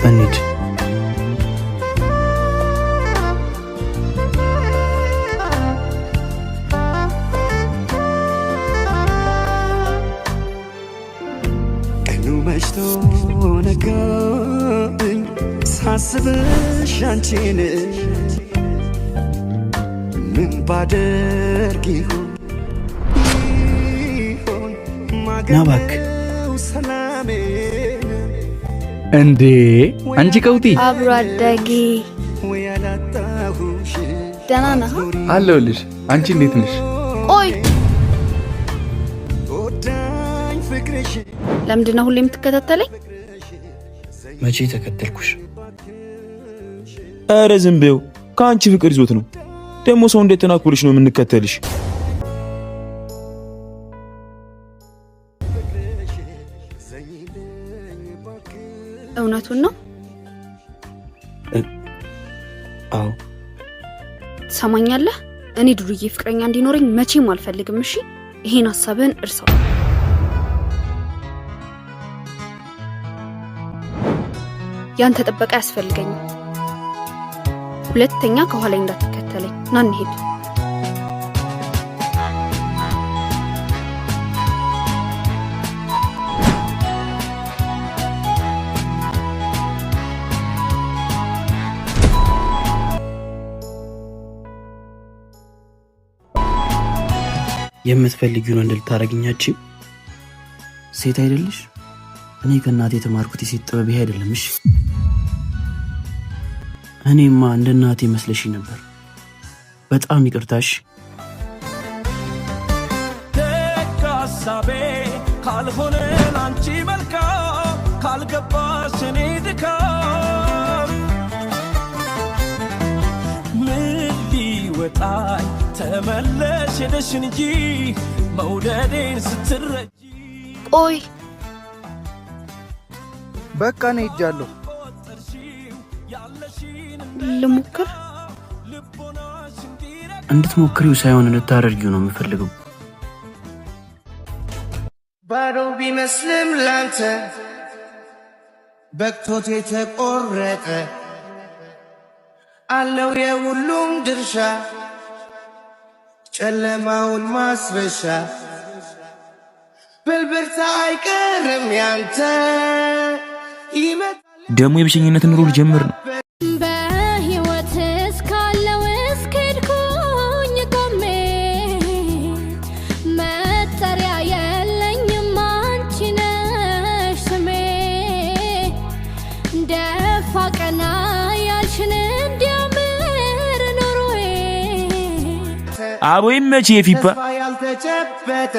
እንሂድ። ቀኑ መሽቶ ነጋብኝ ሳስብሽ አንቺን፣ ምን ባደርግ ይሆን ይሆን ና እባክህ። ማገኘው ሰላሜን? እንዴ አንቺ ቀውጢ! አብሮ አደጌ! ወይ ያላጣሁሽ። ደህና ነህ? አለሁልሽ። አንቺ እንዴት ነሽ? ቆይ፣ ጎዳኝ ፍቅርሽ። ለምንድን ነው ሁሌ የምትከታተለኝ? መቼ ተከተልኩሽ? ኧረ ዝም በይው። ከአንቺ ፍቅር ይዞት ነው። ደግሞ ሰው እንዴት ተናኩልሽ ነው የምንከተልሽ? እውነቱን ነው? አዎ። ትሰማኛለህ? እኔ ዱርዬ ፍቅረኛ እንዲኖረኝ መቼም አልፈልግም። እሺ፣ ይሄን ሀሳብህን እርሳው። ያንተ ጥበቃ አያስፈልገኝም። ሁለተኛ ከኋላዬ እንዳትከተለኝ። ና እንሂድ። የምትፈልጊውን ወንድ ልታረግኛችን ሴት አይደለሽ? እኔ ከእናቴ የተማርኩት የሴት ጥበብ ይሄ አይደለም። እሺ፣ እኔማ እንደ እናቴ መስለሽኝ ነበር። በጣም ይቅርታሽ። ደግ ሀሳቤ ካልሆነ ላንቺ መልካም፣ ካልገባሽ እኔ ድካም፣ ምን ሊወጣኝ ተመለሽ ሄደሽ እንጂ መውደዴን ስትረጂ። ቆይ። በቃ እኔ ሄጃለሁ። ልሞክር። እንድትሞክሪው ሳይሆን እንድታደርጊው ነው የምፈልገው። ባዶ ቢመስልም ላንተ በቅቶት የተቆረጠ አለው የሁሉም ድርሻ፣ ጨለማውን ማስረሻ። ብልብርታ አይቀርም ያንተ ይመጣል። ደግሞ የብቸኝነት ኑሮ ልጀምር ነው። በሕይወት እስካለው እስከሄድኩኝ ቆሜ፣ መጠሪያ የለኝም አንቺ ነሽ ስሜ። ደፋ ቀና ያልሽን እንዲያምር ኑሮዬ። አቦ ይመች የፊፓ። ተስፋ ያልተጨበጠ።